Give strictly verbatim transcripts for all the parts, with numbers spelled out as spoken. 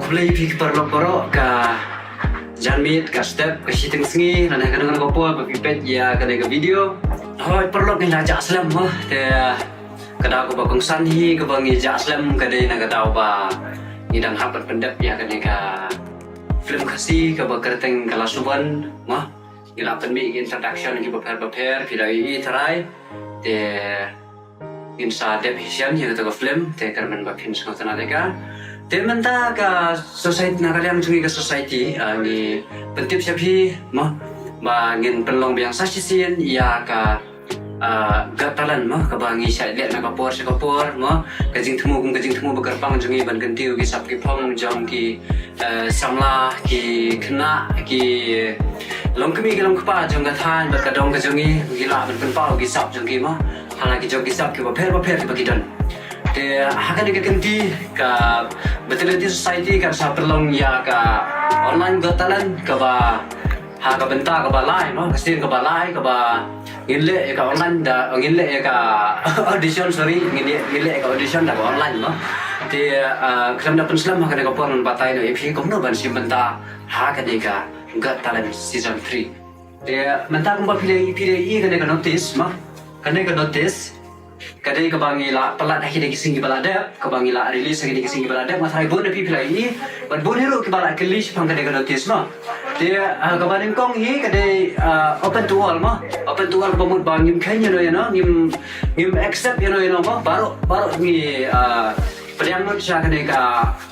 Khublei phi ki paralok baroh, ka janmiet, ka step, ka shiteng sngi, lane kano kano ka por ba phi peit ïa kane ka video. Hooid paralok, ngi la jah slem mo, te ka daw kaba kongsan hi kaba ngi jah slem ka dei na ka daw ba ngi dang hap ban pyndep ïa kane ka film Khasi kaba kyrteng Ka Lasuban mo. Ngi la pynmih ki introduction kiba pher ba pher, phi la ïohi tharai. Te ngin sa dep hi shen ïa kata ka film, te kyrmen ba phin sngewtynnat ïa ka. Te mynta ka society, na ka liang jong ngi ka society, ah, ngi pyntip sha phi mo ba ngin pynlong biang sa shisien ïa ka, ah, Got Talent mo, kaba ngi shait leh na ka por sha ka por mo. Ka jingthmu kum ka jingthmu ba kyrpang jong ngi ban kyntiew ki sap ki phong jong ki, eh, samla, ki khynnah, ki longkmie ki longkpa jong ka thaiñ bad ka dong ka jong ngi, ngi lah ban pynpaw ki sap jong ki mo ha la ki jong ki sap kiba pher ba pher kiba ki don. Te ha kane ka kynti ka Bithynlynti Society kan sa pynlong ïa ka Online Got Talent kaba ha ka bynta kaba lai mo, ka sien kaba lai kaba ngin leh ïa ka online da, ngin leh ïa ka audition, sorry, ngin leh, ngin leh ïa ka audition da ka online mo. Te, ah, khlem da pynslem ha kane ka por ngan batai noh ïa phi kumno ban shim bynta ha kane ka Got Talent season three. Te mynta kumba phi la, phi la ïohi kane ka notice mo, kane ka notice ka dei kaba ngi la pyllait ha kine ki sngi kiba la dep, kaba ngi la release ha kine ki sngi kiba la dep. Nga tharai bun na phi phi la ïohi bad bun hi ruh kiba la kylli shaphang kane ka notice mo. Te, ah, kaba nyngkong hi ka dei, ah, open to all mo. Open to all kaba mut ba ngim kheiñ ïano ïano, ngim, ngim accept ïano ïano mo. Baroh, baroh ngi, ah, pdiang lut sha kane ka,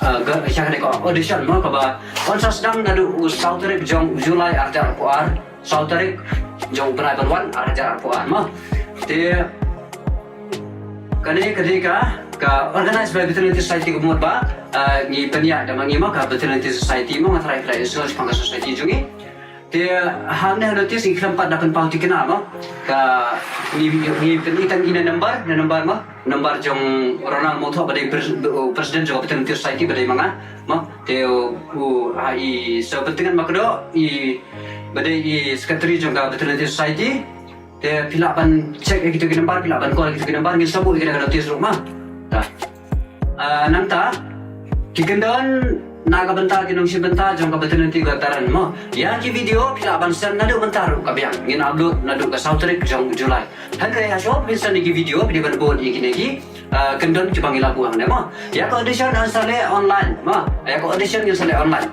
ah, ga-, sha kane ka audition mo, kaba yn sa sdang naduh u saw tarik jong u July ar hajar arphew ar. Saw tarik jong u bnai ba wan ar hajar arphew ar mo. Te kane ka dei ka, ka organize by Bithynlynti Society kaba mut ba, ah, ngi pynïaid da ma ngi mo, ka Bithynlynti Society mo, nga tharai phi la ïohsngew shaphang ka society jong ngi. Te hangne ha notice ngi khlem pat da pynpaw thikna mo. Ka ngi, ngi pyni tang ïa ki number, na number mo. Number jong Ronald Mawthoh ba dei pres-, president jong ka Bithynlynti Society ba dei ma nga mo. Te u, u, ha i Sir Pyntngen Makdoh, i ba dei i secretary jong ka Bithynlynti Society. Te phi lah ban check ïa kito ki number, phi lah ban call ïa kito ki number, ngin sa buh ïa kane ka notice ruh mo. Ta. Ah, nangta ki kyndon na ka bynta ki nongshim bynta jong ka Bithynlynti Got Talent mo. Ïa ki video phi lah ban send naduh mynta ruh ka biang. Ngin upload naduh ka saw tarik jong u July. Hynrei hashuwa phin send ïa ki video, phi dei ban bud ïa kine ki, ah, kyndon kiba ngi la buh hangne mo. Ïa ka audition ngin sa leh online mo. Ïa ka audition ngin sa leh online.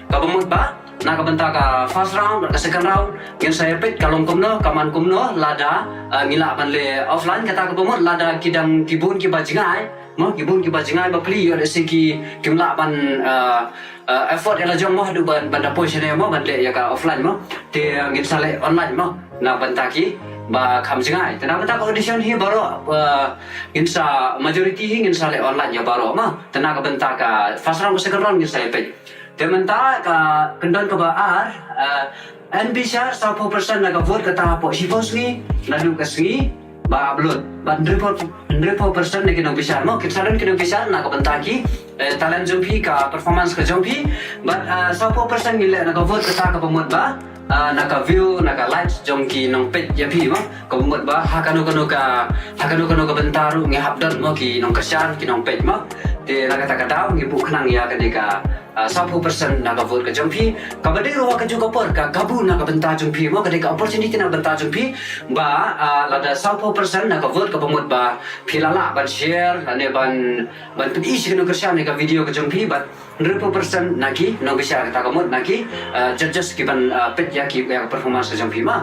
Kaba mut ba na ka bynta ka first round bad ka second round ngin sa ïa peit ka long kumno, ka man kumno, lada, ah, ngi lah ban leh offline, kata kaba mut lada ki dang ki bun kiba jngai mo, ki bun kiba jngai bapli, ïoh lehse ki, kim lah ban, ah, ah, afford ïa la jong mo haduh ban, ban da poi shane mo, ban leh ïa ka offline mo. Te, ah, ngin sa leh online mo na bynta kiba kham jngai. Te na bynta ka audition hi baroh, ah, ngin sa, majority hi ngin sa leh online ïa baroh mo. Te na ka bynta ka first round, ka second round ngin sa ïa peit. Te mynta ka kyndon kaba ar, ah, yn bishar sawphew percent na ka vote kata hapoh shiphew sngi naduh ka sngi ba upload. Bad hynriewphew, hynriewphew percent na ki nongbishar mo, kin sa don ki nongbishar na ka bynta ki, eh, talent jong phi, ka performance ka jong phi. Bad, ah, sawphew percent ngin leh na ka vote kata kaba mut ba, ah, na ka view, na ka likes jong ki nongpeit ïa phi mo. Kaba mut ba ha kano kano ka, ha kano kano ka bynta ruh ngi hap don mo ki nongkyrshan, ki nongpeit mo. Te na kata ka daw ngi buh khnang ïa kane ka, ah, sawphew percent na ka vote ka jong phi. Kaba dei ruh ha kajuh ka por ka kabu na ka bynta jong phi mo, ka dei ka opportunity na ka bynta jong phi. Ba, ah, lada sawphew percent na ka vote kaba mut ba phi la lah ban share lane ban, ban pyni sha ki nongkyrshan ïa ka video ka jong phi, bad hynriewphew percent na ki nongbishar, kata ka mut na ki, ah, judges ki ban, ah, peit ïa ki, ïa ka performance ka jong phi mo.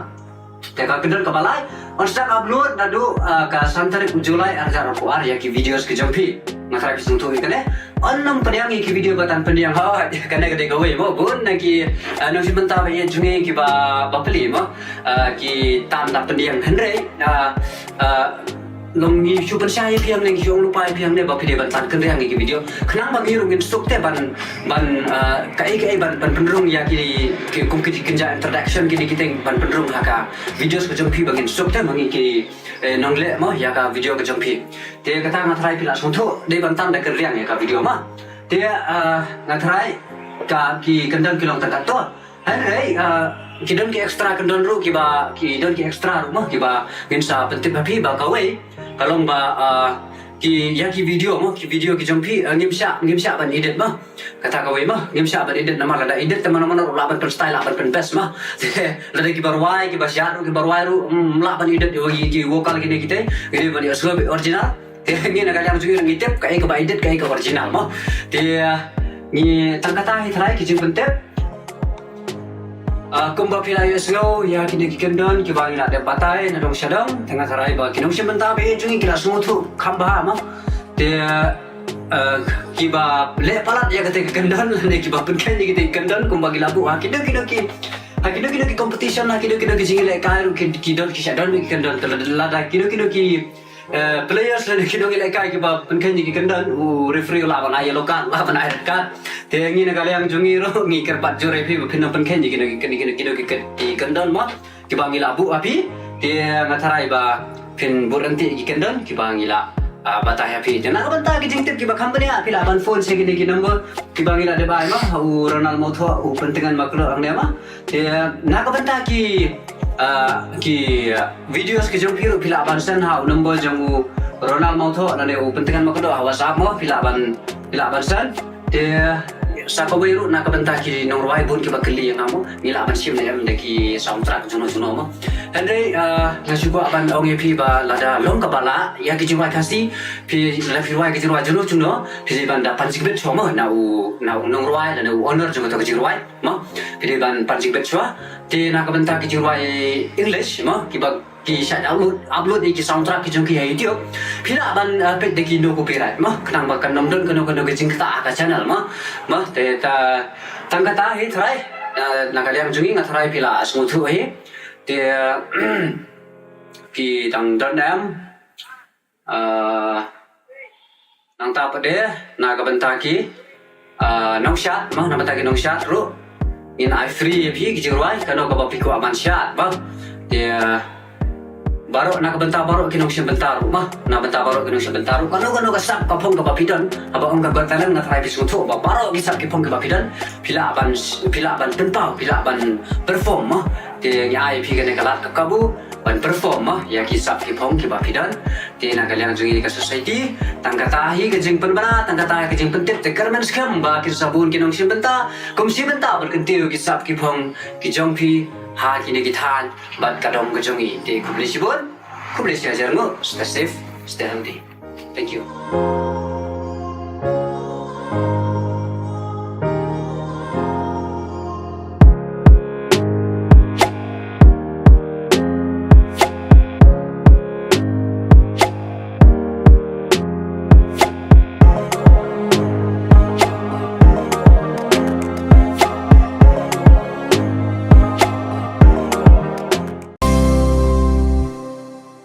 Te ka kyndon kaba lai, yn sdang upload naduh, ah, ka san tarik u July ar hajar arphew ar ïa ki videos ki jong phi. Nga tharai phi sngewthuh ïa kane. Yn nym pdiang ïa ki video ba tang pdiang, hooid, kane ka dei kawei mo, bun na ki, ah, nongshim bynta ba ïeit jong ngi kiba, bapli mo, ah, ki tang da pdiang, hynrei, ah, ah, long ngi shu pynshai ïa phi hangne, ngi shu ong lypa ïa phi hangne ba phi dei ban tan kynriang ïa ki video. Khnang ba ngi ruh ngin suk te ban, ban, ah, kaei kaei ban, ban pynrung ïa ki, ki kum ki kynja introduction kine ki teng ban pynrung ha ka videos ka jong phi ba ngin suk te ma ngi ki, eh, nongleh mo ïa ka video ka jong phi. Te kata nga tharai phi la sngewthuh, dei ban tan da kynriang ïa ka video mo. Te, ah, nga tharai ka ki kyndon ki long tang katto. Hynrei, ah, ki don ki extra kyndon ruh kiba, ki don ki extra ruh mo, kiba ngin sa pyntip ha phi ba kawei ka long ba, ah, ki, ïa ki video mo, ki video ki jong phi, eh, ngim shah, ngim shah ban edit mo. Kata kawei mo, ngim shah ban edit namar lada edit te mano mano lah ban pyn style, lah ban pyn best mo. Te lada kiba rwai, kiba shad ruh, kiba rwai ruh, mm, lah ban edit ïa ki, ki vocal kine kite, kine ban ïohsngew beit original. Te ngi na ka liang jong ngi ngi tip kaei kaba edit, kaei ka original mo. Te ngi tang kata hi tharai ki jingpyntip. Ah, kumba phi la ïohsngew ïa kine ki kyndon kiba ngi la dep batai na dong sha dong, te nga tharai ba ki nongshim bynta ba ïeit jong ngi ki la sngewthuh kham bha mo. Te, ah, kiba leh palat ïa kata ki kyndon ne kiba pynkheiñ ïa kata ki kyndon kumba ki la buh ha kino kino ki, ha kino kino ki competition, ha kino kino ki jingïalehkai ruh ki, ki don ki shah don ki kyndon, te lada kino kino ki eh, players lane ki nongïalehkai kiba pynkheiñ ïa ki kyndon, u referee u lah ban ai yellow card, lah ban ai red card. Te ngi na ka liang jong ngi ruh ngi kyrpad jur ïa phi ba phin nang pynkheiñ ïa kino ki, kino, kino, kino ki, ki kyndon mo kiba ngi la buh ha phi. Te nga tharai ba phin bud ryntih ïa ki kyndon kiba ngi la, ah, batai ha phi. Te na ka bynta ki jingtip kiba kham bniah phi lah ban phone sha kine ki number kiba ngi la dep ai mo, u Ronald Mawthoh u pyntngen ma khlem hangne mo. Te na ka bynta ki, ah, ki, ah, videos ki jong phi ruh phi lah ban send ha u number jong u Ronald Mawthoh lane u pyntngen ma khlem ha WhatsApp mo, phi lah ban, phi lah ban send. Te sa kawei ruh na ka bynta ki nongrwai bun kiba kylli ïa nga mo, ngi lah ban shim ne em da ki soundtrack juno juno mo. Hynrei, ah, nga shu kwah ban ong ïa phi ba lada long kaba lah ïa ki jingrwai Khasi, phi, lada phi rwai ki jingrwai juno juno, phi dei ban da pan jingbit shuwa mo na u, na u nongrwai lane u owner jong kato ka jingrwai. Mo, phi dei ban pan jingbit shuwa. Te na ka bynta ki jingrwai English mo, kiba ki shait upload, upload ïa ki soundtrack ki jong ki ha YouTube, phi lah ban, uh, peit da ki no copyright mo, khnang ba kan ym don kano kano ka jingktah ha ka channel mo. Mo, te ta, tang kata hi tharai, uh, na ka liang jong ngi nga tharai phi la sngewthuh hi. Te ki dang don em. Ah, nangta pat de na ka bynta ki, ah, nongshad mo, na ka bynta ki nongshad ruh ngin ai free ïa phi ki jingrwai, kano kaba phi kwah ban shad mo. Te, ah, baroh na ka bynta baroh ki nongshim bynta ruh mo, na bynta baroh ki nongshim bynta ruh, kano kano ka sap ka phong kaba phi don, haba ong ka Got Talent nga tharai phi sngewthuh ba baroh ki sap ki phong kiba phi don phi lah ban, phi lah ban pynpaw, phi lah ban perform mo. Te ngi ai phi kane ka lad ka kabu ban perform mo ïa ki sap ki phong kiba phi don. Te na ka liang jong ngi ka society, tang kata hi ka jingpynbna, tang kata hi ka jingpyntip, te kyrmen skhem ba kin sa bun ki nongshim bynta, kum shim bynta bad kyntiew ki sap ki phong ki jong phi ha kine ki thaiñ bad ka dong ka jong ngi. Te khublei shibun, khublei shihajar nguh, stay safe, stay healthy. Thank you.